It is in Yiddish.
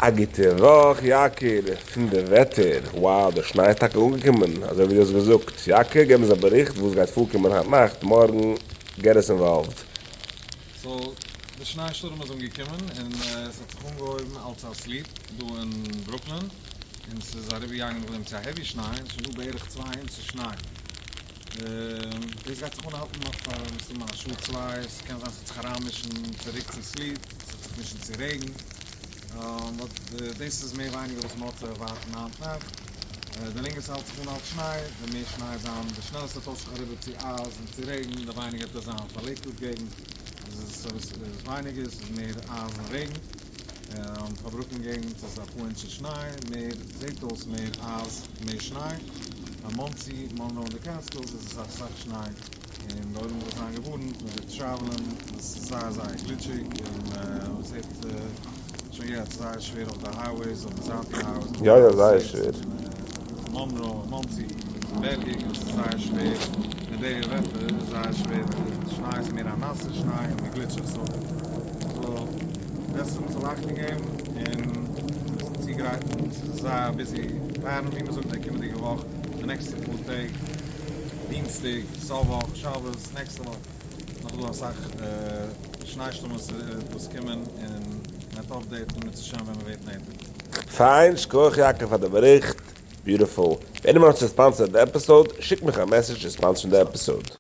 א גוטע וואך יקיר, פון די וועטער, wow די שניי איז טאקע אנגעקומען אזוי ווי דו האסט געזאגט, יקיר געב אונז א באריכט וואס גייט פארקומען היינט נאכט, מארגן, get us involved. So די שניי שטורעם איז אנגעקומען און עס האט זיך אנגעהויבן אלס א sleet דא אין ברוקלין און ס'איז אריבערגעגאנגען נאכדעם צו א heavy שניי און ס'איז שוין דא בערך 2 אינטשעס שניי. דאס גייט זיך אנהאלטן נאך פאר מסתמא א שעה צוויי, ס'קען זיין ס'וועט זיך אריינמישן צוריק צו sleet, ס'וועט זיך מישן צו רעגן, but דאס איז מער ווייניגער וואס מ'האט צו ערווארטן היינט נאכט. די לענגער ס'האלט זיך אן אלס שניי, די מער שניי איז זיין, די שנעלער ס'טוישט זיך אריבער צו אייז און צו רעגן, די ווייניגער וועט עס זיין. פאר לעיקוואוד געגנט איז עס ווייניגער, ס'איז מער אייז און רעגן. פאר ברוקלין געגנט איז אפאר אינטשעס שניי, מער זעט אויס מער אייז, מער שניי. פאר מאנסי, מאנרא און די קעטסקילס איז עס אסאך שניי, און די עולם זאל זיין געווארנט מען וועט travel ען, עס איז זייער זייער גליטשיג, און מען זעט שוין יעצט זייער שווער אויף די highways, אויף די זייטיגע highways, יא יא זייער שווער. מאנרא, מאנסי, בערגיג, עס איז זייער שווער, מיט די וועטער איז זייער שווער, די שניי איז מער א נאסע שניי און מען גליטשט זיך so so בעסער מען זאל אכטונג געבן און זיך צוגרייטן, ס'איז זייער א busy pattern ווי מען זאגט די קומענדיגע וואך, די נעקסטע פאר טעג, דינסטאג, סוף וואך, שבת, נעקסטע וואך, נאך דא אסאך שניי שטורמס וואס קומען און מען וועט update ן אם ירצה השם ווען מען ווערט נענטער. פיין, שכוח יעקב פאר די באריכט, beautiful. ווען אימער האט צו sponsor ן די episode, שיק מיך א message צו sponsor ן די episode.